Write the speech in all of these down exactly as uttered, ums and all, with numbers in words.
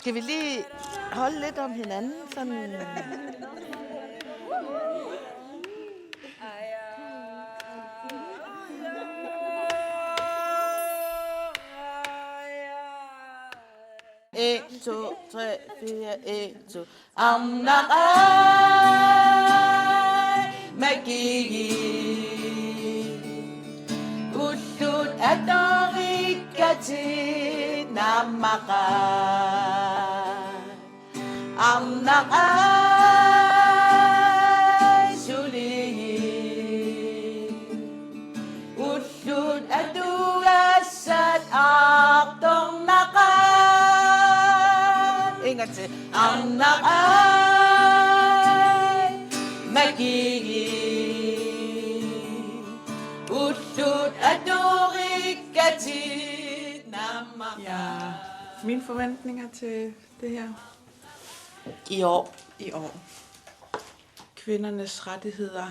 Skal vi lige holde lidt om hinanden? Sådan. En, to, tre, fire, en, to. Arnaq ai, magigi. Ullut atorikkatit nammaqaat. Arnaq ai, suligi. Ullut atugassat aartornaqaat. En gang til. Arnaq ai, magigi. Ullut atorikkatit nammaqaat. Ja. Mine forventninger til det her. I år. I år. Kvindernes rettigheder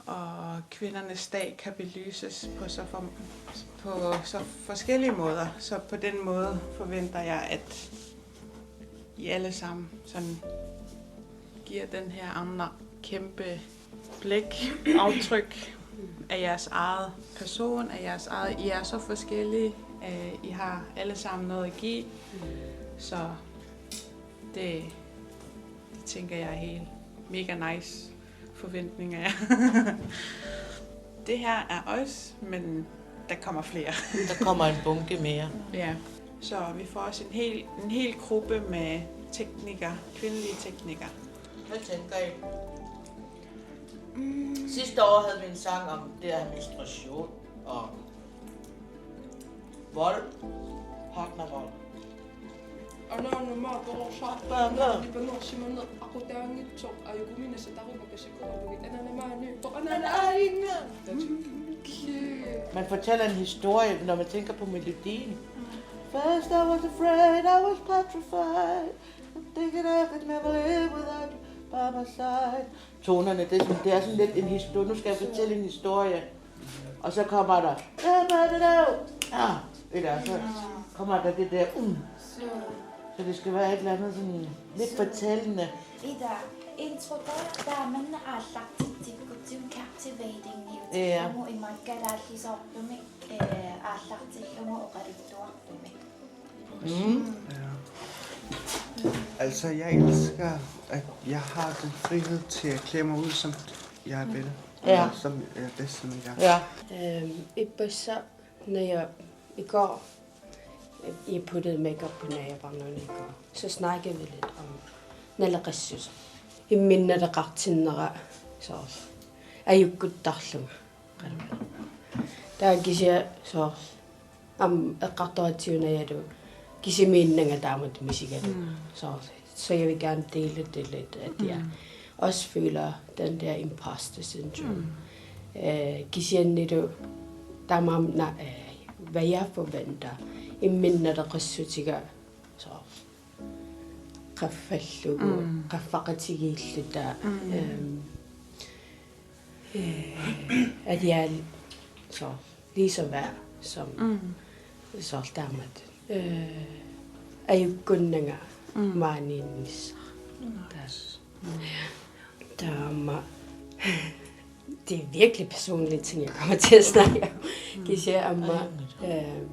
og kvindernes dag kan belyses på så, for, på så forskellige måder. Så på den måde forventer jeg, at I alle sammen sådan giver den her Arnaq kæmpe blik, aftryk af jeres eget person, af jeres eget. I er så forskellige. Øh, I har alle sammen noget at give. Så det, det tænker jeg er helt mega nice forventninger, ja. Det her er os, men der kommer flere. Der kommer en bunke mere. Ja. Så vi får også en hel, en hel gruppe med teknikere, kvindelige teknikere. Hvad tænker I? Mm. Sidste år havde vi en sang om det her menstruation og vold, partnervold. Anaana maani toqorsaarpaa, anaana nipangersimaneq aqutaanngitsoq, ajukuminassa taruma kasikuarlugit, anaana maani, anaana aajinga. Man fortæller en historie, når man tænker på melodien. First I was afraid, I was petrified. I'm thinking I could never live without you by my side. Tonerne, det er sådan, det er sådan lidt en historie. Nu skal jeg fortælle en historie. Og så kommer der, ah, eller så kommer der det der, mm. Så det skal være et eller andet sådan lidt fortællende. Ida, intro der, der er man aallartitsikkutsigu captivating. Ja. Imakkalaarlisoortumik, øh, aallartillugu oqaluttuartumik. Mm. Ja. Altså, jeg elsker, at jeg har den frihed til at klæde mig ud, som jeg vil. Ja. Eller som, øh, det, som jeg. Ja. Øhm, i bøsser, når jeg, i går, jeg puttede makeup på, når jeg var nøgen i går. Så snakkede vi lidt om naleqissuseq. Imminneq naleqartinnera, så ajukkuttarlunga. Taava kisianni soorlu aamma eqqartoratsigu najalu kisimiinnanga taamatut misigalugu. Mm. Soorlu, så jeg vil gerne dele det lidt, at jeg, mm, også føler den der imposter syndrome. Mm. Øh, kisiannili taamaammat, øh, hvad jeg forventer. Imminneq naleqissutiga soorlu qaffallugu, mm, qaffaqatigiilluta, mm, øhm, øh, at jeg så lige så værd som, mm, så taamatut. Øh, ajukkunnanga, mm, maaniinnissara. Mm. Taas. Mm. Taama. Det er virkelig personlige ting, jeg kommer til at snakke om. Mm. Kisianni aamma, øhm,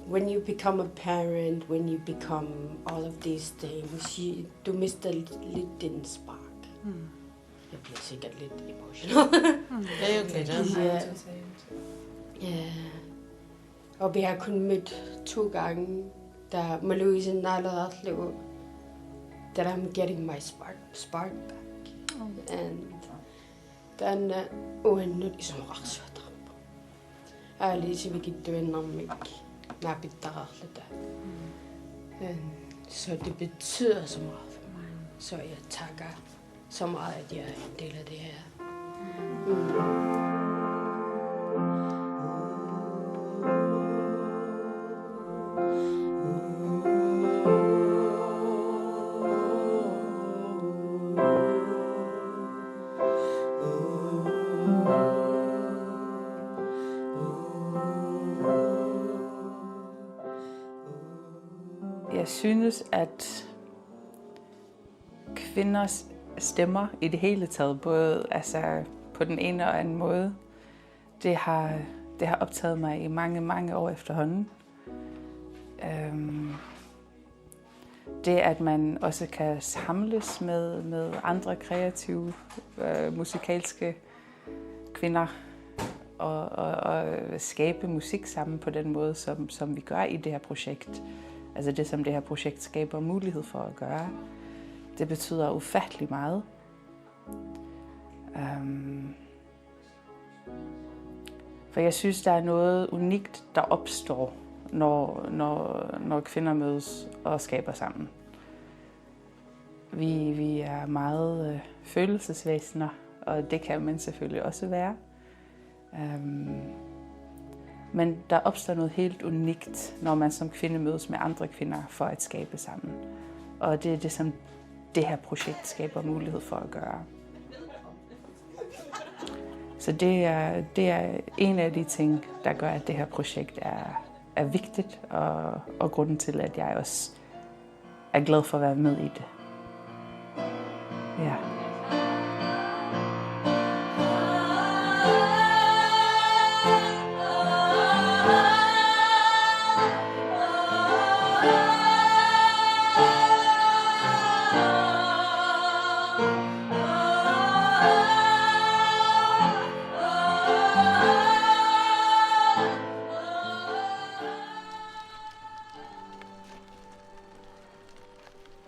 when you become a parent, when you become all of these things, you, du mister lidt, lidt din spark. Mm. Jeg bliver sikkert lidt emotional. Mm. Det er okay, det er. Kisianni, ja. Og vi har kun mødt to gange, da malugisinnaalereerlugu, that I'm getting my spark, spark back. Mm. And taanna uannut isumaqarsuatarpoq. Aali sivikitsuinnarmik naapittareerluta. Mm. And så det betyder så meget for mig. Mm. Så jeg takker så meget, at jeg er en del af det her. Mm. Jeg synes, at Kvinders stemmer i det hele taget, både altså på den ene og anden måde, det har, det har optaget mig i mange, mange år efterhånden. Øhm, det, at man også kan samles med, med andre kreative, øh, musikalske kvinder og, og, og skabe musik sammen på den måde, som, som vi gør i det her projekt. Altså det, som det her projekt skaber mulighed for at gøre, det betyder ufattelig meget. Um, for jeg synes, der er noget unikt, der opstår, når, når, når kvinder mødes og skaber sammen. Vi, vi er meget øh, følelsesvæsener, og det kan man selvfølgelig også være. Um, men der opstår noget helt unikt, når man som kvinde mødes med andre kvinder for at skabe sammen. Og det er det, som det her projekt skaber mulighed for at gøre. Så det er, det er en af de ting, der gør, at det her projekt er, er vigtigt, og, og grunden til, at jeg også er glad for at være med i det. Ja.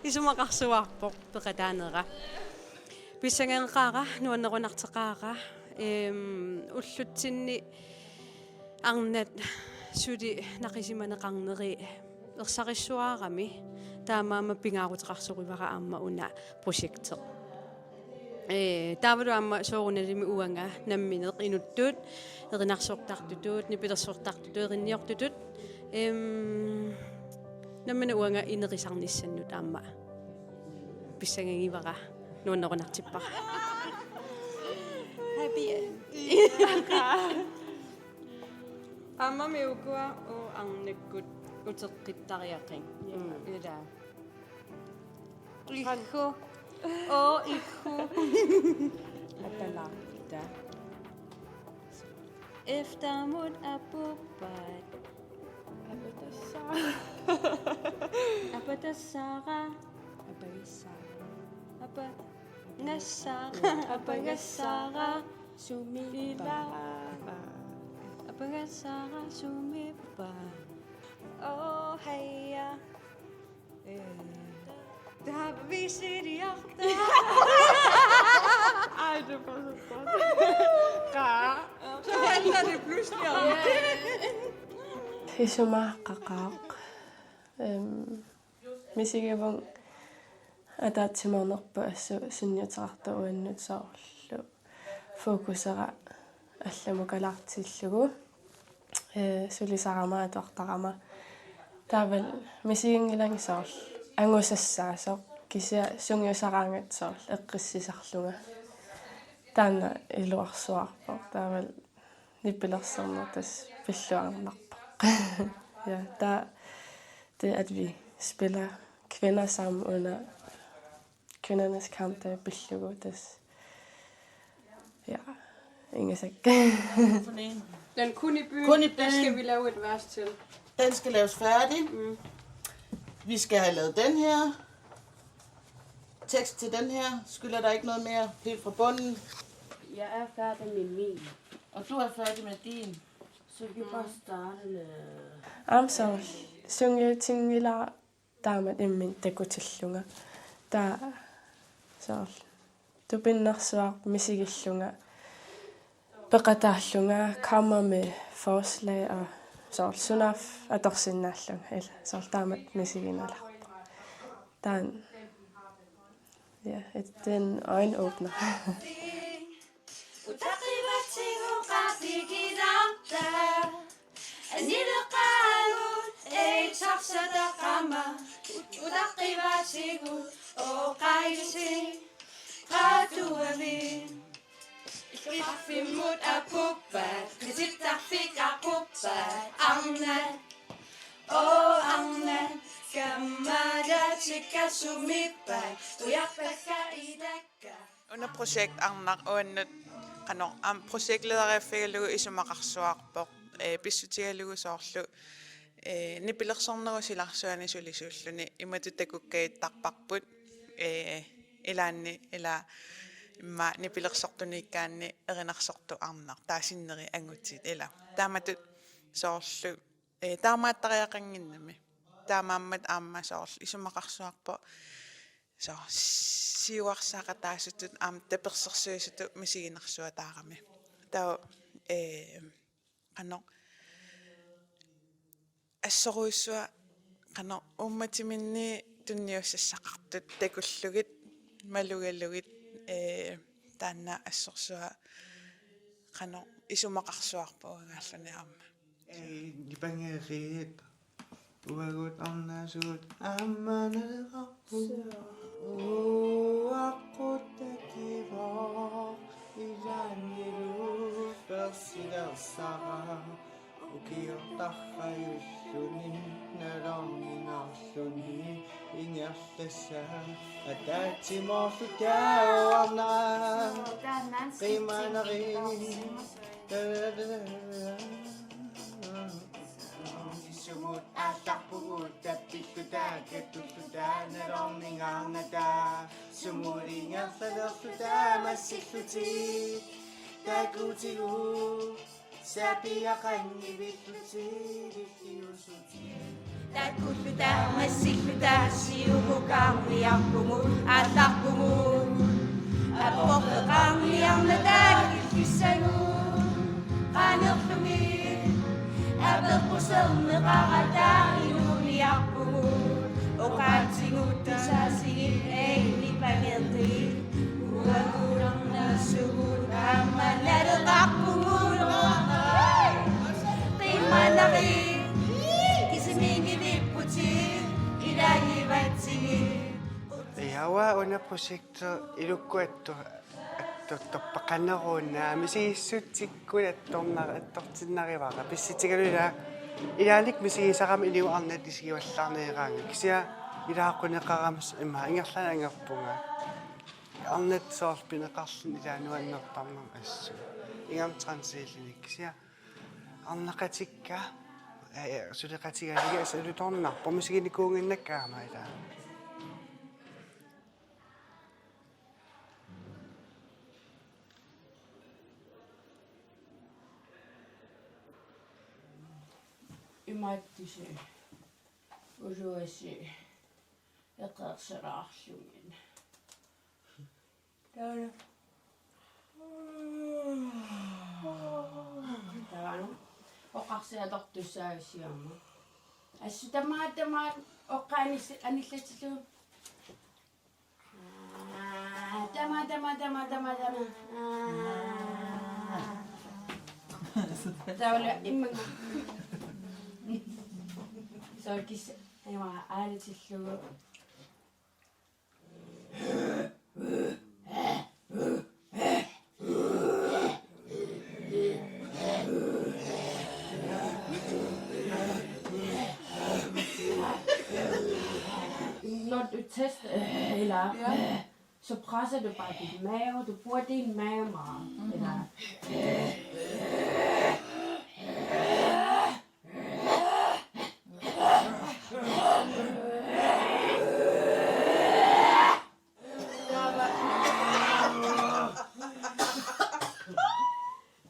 Isumaqarsuarpoq peqataanera. Pissangangeqaara, nuannerunarteqaara. Ehm, ullutsinni arnat suli naqisimaneqarneri ersarissuarami, taamaammat pingaaruteqarsorivara aamma una projekti. Ee, taavalu aamma soorunalimi uanga nammineq inuttut, erinarsortartutut, nipilersortartutut, erinniortutut, ehm, nammineq uanga inerisarnissannut aamma pissangagivara, nuannerunartippara. Happy end. Aammami ukua uagut arnakkut uteqqittariaqarput. Mm. Ila. Ihu. Oo, ihu. Atalaqta. Eftermut apuppat. Apatassara. Apatassara. Apatassara. Apa-, ngassara. Apagassara. Sumiippa. Ila. Apagassara sumiippa. Oo, haia. Ee. Taava visiliarta. Ej, det var så godt. Ka. Så handler det pludselig om det. Isumaqarpoq. Ehm, misigivunga ataatsimoornerput assut sunniuteqartoq uannut soorlu. Fokusera allamukalaartillugu, ee, sulisarama atuartarama. Taavalu misiginngilanga soorlu angusassaasoq, kisianni sungiusaraangatta soorlu eqqissisarlunga. Taanna iluarsuarpoq. Taavalu nipilersorneq tassa pilluarnarpoq. Ja, der, det at vi spiller kvinder sammen under kvindernes kampdag pillugu tassa. Ja, ingasak. Den kun i byen. Kun i byen. Der skal vi lave et vers til. Den skal laves færdig. Mm. Vi skal have lavet den her. Tekst til den her. Skylder der ikke noget mere. Helt fra bunden. Jeg er færdig med min. Og du er færdig med din. Så vi bare starte med... Aamma soorlu sungiutinngilara taamatut imminut takutillunga. Taava soorlu tupinnarsuaq misigillunga peqataallunga, kamma med forslag og soorlu sunaaffa atorsinnaallunga, ila soorlu taamatut misiginngilara. Taanna, ja, det er en øjenåbner. Utaqqivatigut qapikinarta. Anileqaagut eitarsataqama. Utaqqivatigut oqaisi qatuavi. Illuarfimmut apuppat, qitittarfik aquppat, arnat. Oo arnat, kammalatik Kasumippat ujarpakka itakka. Una projekt arnaq uannut qanoq aamma projektlederiffigalugu isumaqarsuarpoq, ee, pissutigalugu soorlu, ee, nipilersornerup silarsuani sulisuulluni imatut takukkajuttarparput, ee, ilaanni ila immaqa nipilersortuniikkaanni erinarsortut arnaq taava sinneri angutit ila. Taamatut soorlu, ee, taamaattariaqannginnami. Taamaammat aamma soorlu isumaqarsuarpoq. Soorlu siuarsaaqataasutut aamma tapersersuisutut misiginarsuataarami. Taava, ee, qanoq assorujussuaq qanoq uummatiminni tunniussassaqartut takullugit, malugalugit, ee, taanna assorsuaq qanoq isumaqarsuarpoq uangaalluni aamma. Ee, nipangerit. Uagut arnasuut aamma naleqarpugut. Uaqqut takivoq ilaannilu persilersara. Ukiortarrajulluni nalorninarluni ingerlassaq. Ataatsimoorluta uarnera qimanerit. Sumut aallarpugut tappilluta kattulluta nalorningaarnata. Sumut ingerlalerluta massillutik takuutigut sapiaqanngivillutik illiusutik. Takulluta massilluta siumukaarniarpugut aallarpugut. Apporteqarniarnata killissagut qaanerlugit apeqquserneqarata inuuniarpugut. Oqaatsigut tusaasigit ei nipangerit. Uagut arnasuut aamma naleqarpugut. Qimanerit kisimiinngiviipputit ilaagivatsigit. Iava una projekti ilukkut attu-, attortorpaqaneruunnaat misigissutsikkuit attornar-, attortinnarivara. Pissutigalugu ila-, ilaanni misigisarama inuit arnat isigivallaarneqaraangat. Kisianni ilaaqquneqarama s-, ima ingerlaannaq angerpunga. Arnat soorlu pineqarluni ilaa nuannertarmat assut. Ingammik transiillinik. Kisianni arnaqatikka, ee, suleqatigalugit assut alutornarpoq misiginikuunnginnakku aamma ilaa. Imaattusi. Uluasi. Eqeersalaarlugit. Taava. Taava. Oqarsiatortussaavissigaarmat. Assut tamaat, tamaat oqqaanis-, anillatsillugu. Aa, tamaat, tamaat, tamaat, tamaat, tamaat. Aa. Taavalu immaqa. Soorlu kis-, ima aalatillugu. Når du tester, øh, eller, ja, øh, så presser du bare din mave. Du bruger din mave meget. Mhm. Eller,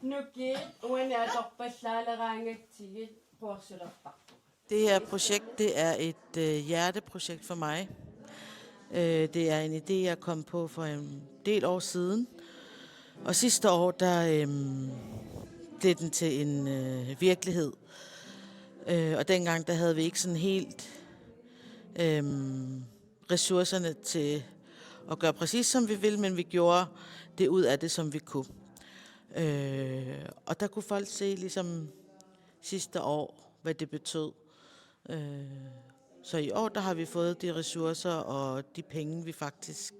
Nukiit uani atorpallaaleraangatsigit quersulertarpugut. Det her projekt, det er et, øh, hjerteprojekt for mig. Øh, det er en idé, jeg kom på for en del år siden. Og sidste år, der, øhm, blev den til en, øh, virkelighed. Øh, og dengang, der havde vi ikke sådan helt, øhm, ressourcerne til at gøre præcis, som vi ville, men vi gjorde det ud af det, som vi kunne. Øh, og der kunne folk se ligesom sidste år, hvad det betød. Øh, så i år, der har vi fået de ressourcer og de penge, vi faktisk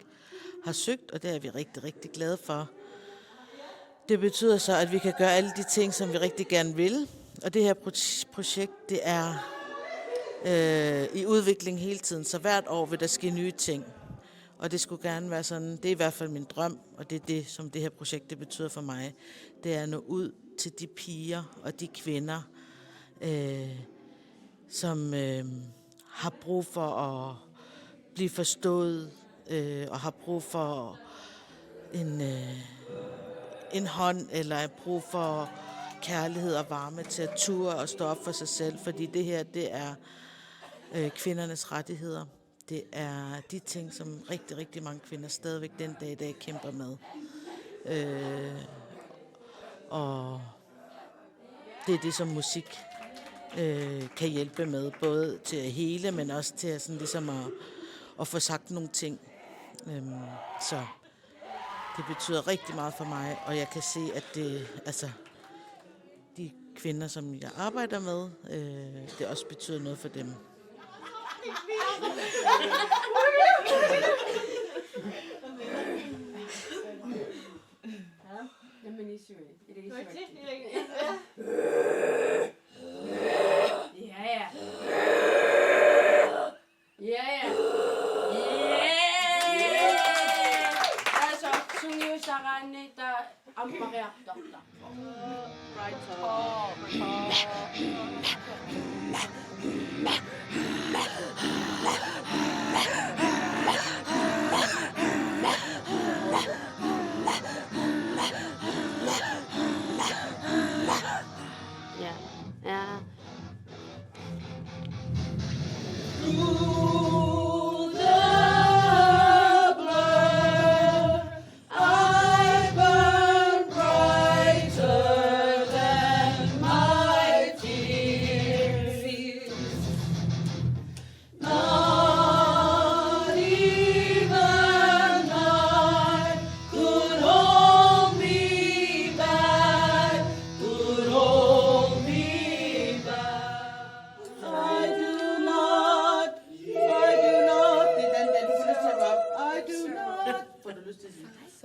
har søgt, og det er vi rigtig, rigtig glade for. Det betyder så, at vi kan gøre alle de ting, som vi rigtig gerne vil. Og det her pro-, projekt, det er øh, i udvikling hele tiden, så hvert år vil der ske nye ting. Og det skulle gerne være sådan, det er i hvert fald min drøm, og det er det, som det her projekt det betyder for mig. Det er at nå ud til de piger og de kvinder, øh, som øh, har brug for at blive forstået, øh, og har brug for en, øh, en hånd, eller har brug for kærlighed og varme til at ture og stå op for sig selv, fordi det her, det er øh, kvindernes rettigheder. Det er de ting, som rigtig, rigtig mange kvinder stadigvæk den dag i dag kæmper med. Øh, og det er det, som musik øh, kan hjælpe med, både til at hele, men også til at, sådan ligesom at, at få sagt nogle ting. Øhm, så det betyder rigtig meget for mig, og jeg kan se, at det, altså, de kvinder, som jeg arbejder med, øh, det også betyder noget for dem. Ja, ja. Ja, ja. Ja. Taava sungiusaraanni taava ammariartortarpoq. Ja. Ja. Through the blur, I burn brighter than my tears. Not even night could hold me back, could hold me back. I do not, I do not, I do not,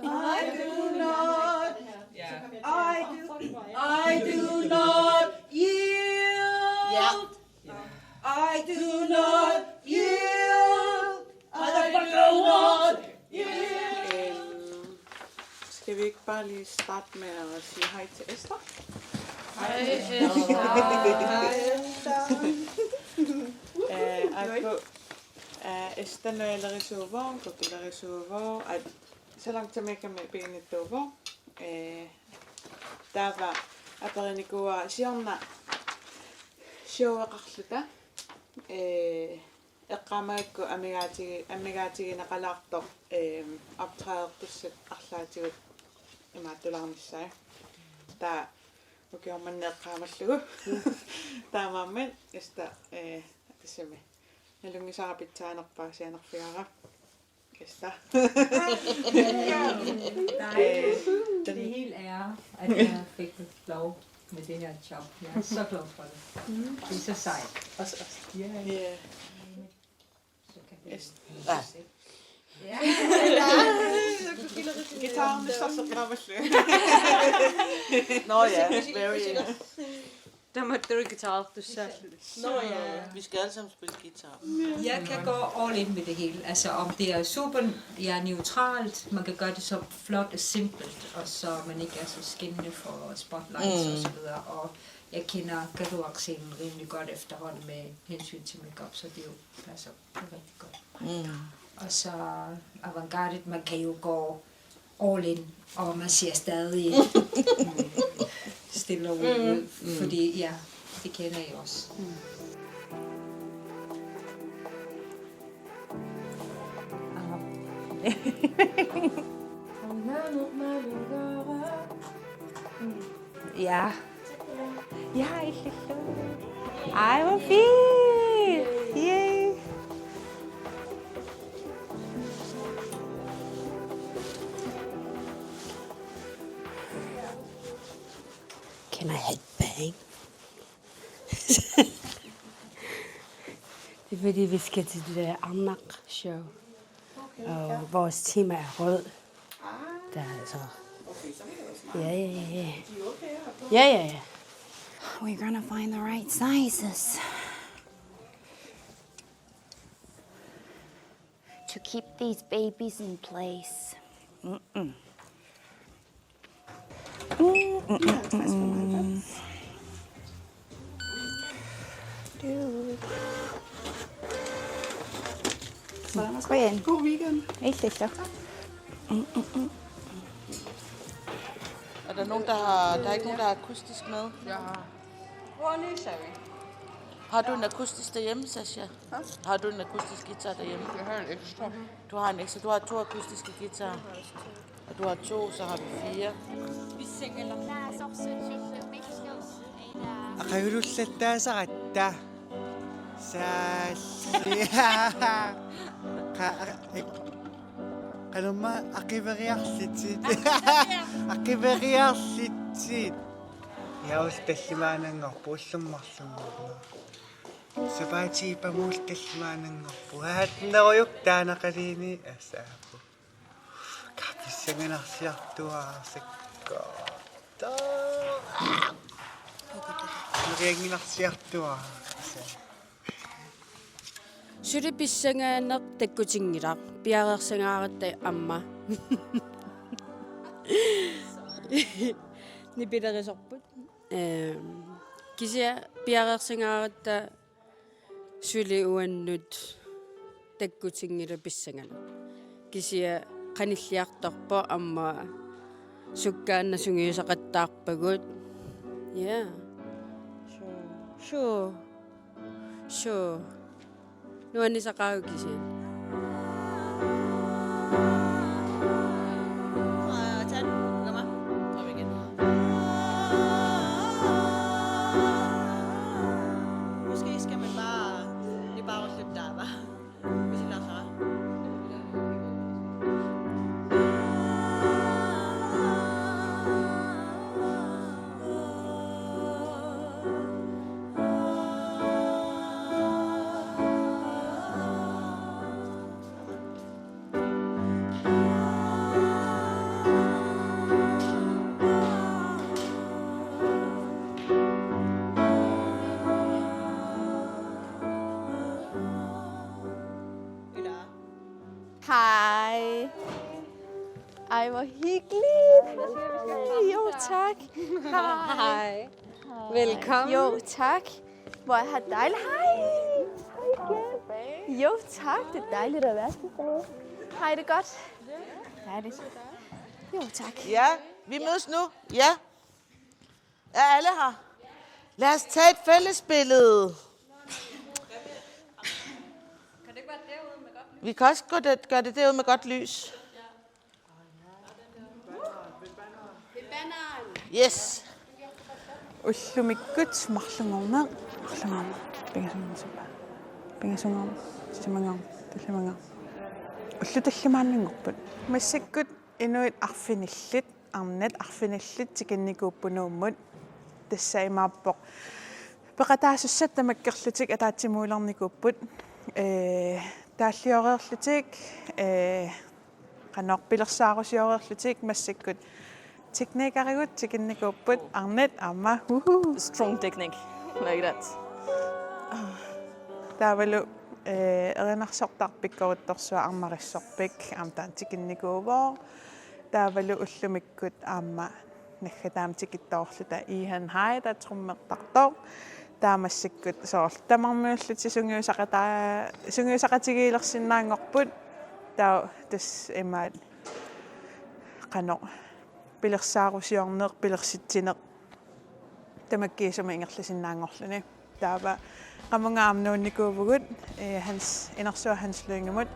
I do not, I do, I do not yield. Ja. I do not yield. I do not yield. Øhm, skal vi ikke bare lige starte med at sige hej til Esther? Hej, Esther. Hej, Esther. Eh, aappi, eh, Esther nujalerisuuvoq, kukulerisuuvoq, at så langt som jeg kan med benet over. Eh, taava aperinikuuara siorna showeqarluta. Eh, eqqaamagakku amigaatigi-, amigaatigineqalaartoq, eh, optrædertussat arlaatigut imaattulaarnissaat. Taava ukioq manna eqqaamallugu. Taamaammat Esther, eh, tassami. Nalunngisara pitsaanerpaasianerfigaara. Esther. Dejligt. Det er helt ære, at jeg fik lov med det her job. Jeg er så glad for det. Det er så sejt. Også, også. Ja. Ja. Så kan vi Esther. Ja. Guitarimi sassaqaramalu. Nå ja, very. Tamattari guitartussaallusi. Nå ja. Vi skal alle sammen spille guitar. Jeg kan gå all in med det hele. Altså, om det er super, ja, neutralt, man kan gøre det så flot og simpelt, og så man ikke er så skinnende for spotlights Mm. og så videre. Og jeg kender Galuak-scenen rimelig godt efterhånden med hensyn til makeup, så det er jo, altså, det er rigtig godt. Mm. Og så avantgarde, man kan jo gå all in, og man ser stadig stille og roligt ud, Mm. fordi, ja, det kender I også. Ja. Ja, illillu. Ej, hvor fint. Yay. Can I headbang? Det er fordi, vi skal til det der Arnak-show. Okay, og ja. Vores tema er rød. Ah. Der er altså. Okay, så må det være smart. Ja, ja, ja, ja. De er okay her på. Ja, ja, ja. We're gonna find the right sizes. Keep these babies in place. Qujan. God weekend. Illillu. Er der nogen, der har, der er ikke nogen, der har akustisk med? Jeg har. Hvor er ny, Sherry? Har du en akustisk derhjemme, Sasha? Har du en akustisk guitar derhjemme? Jeg har en ekstra. Du har en ekstra. Du har to akustiske guitarer. Og du har to, så har vi fire. Aqagulullattaasaratta. Saalli. Qa-, qa-, qanormaa aqiveriarlutit. Aqiveriarlutit. Jaus tallimaananngorpoq ullummarlunngorpoq. Sapaatip-aamma tallimaananngorpoq. Aatnerujuk taanaqaliini asaapu. Kapissanganarsiartuaasakko. Taa. Nerianginarsiartuaasa. Suli pissangaaneq takkutinngilaq, piareersangaaratta aamma. Nipilerisorput. Ehm, kisianni piareersangaaratta suli uannut takkutinngilaq pissanganaq. Kisianni qanilliartorpoq aamma sukkaannaq sungiusaqattaarpagut. Ja. Suu. Suu. Suu. Nuannisaqaagut kisianni. Måske skal man bare, det er bare at flytte der, hva'? Hvis I lader sig. Hej. Ej, hvor hyggeligt. Hej. Jo, tak. Hej. Hej. Velkommen. Jo, tak. Hvor er det dejligt. Hej. Hej igen. Jo, tak. Det er dejligt at være tilbage. Hej, det er godt. Dejligt. Jo, tak. Ja, vi mødes nu. Ja. Er alle her? Lad os tage et fælles billede. Vi kan også gå det, gøre det derude med godt lys. Yes. Ullumikkut marlunngorneq, marlunngorneq, pingasunngorneq, sisamanngorneq, tallimanngorneq, tallimanngorneq. Ullut tallimaanngorput. Massakkut inuit arfinillit, arnat arfinillit tikinnikuupput Nuummut. Tassa imaappoq peqataasussat tamakkerlutik ataatsimuulernikuupput. Ee, taallioreerlutik, ee, qanoq pilersaarusioreerlutik massakkut teknikerigut tikinnikuupput arnat aamma. Uhu. Strong technique. Like that. Taavalu, ee, erinarsortarpikkoruttorsuaq arnarissorpik aamma taanna tikinnikuuvoq. Taavalu ullumikkut aamma naggataamik tikittoorluta Ihan Hai, taava trommertartoq. Taava massakkut soorlu tamarmiullutik sungiusaqata-, sungiusaqatigiilersinnaanngorput. Taava tassa imaat qanoq pilersaarusiorneq, pilersitsineq tamakkiisumik ingerlasinnaanngorluni. Taava qamunga aamma nuunnikuuvugut, ee, Hans, inersuaq Hans Lyngemut.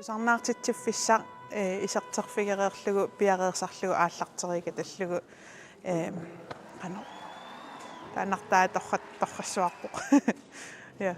Tusarnaartitsiffissaq, eh, iserterfigereerlugu piareersarlugu aallarteriigatallugu, eh, qanoq. Taannartaa torra-, torrassuarpoq. Ja.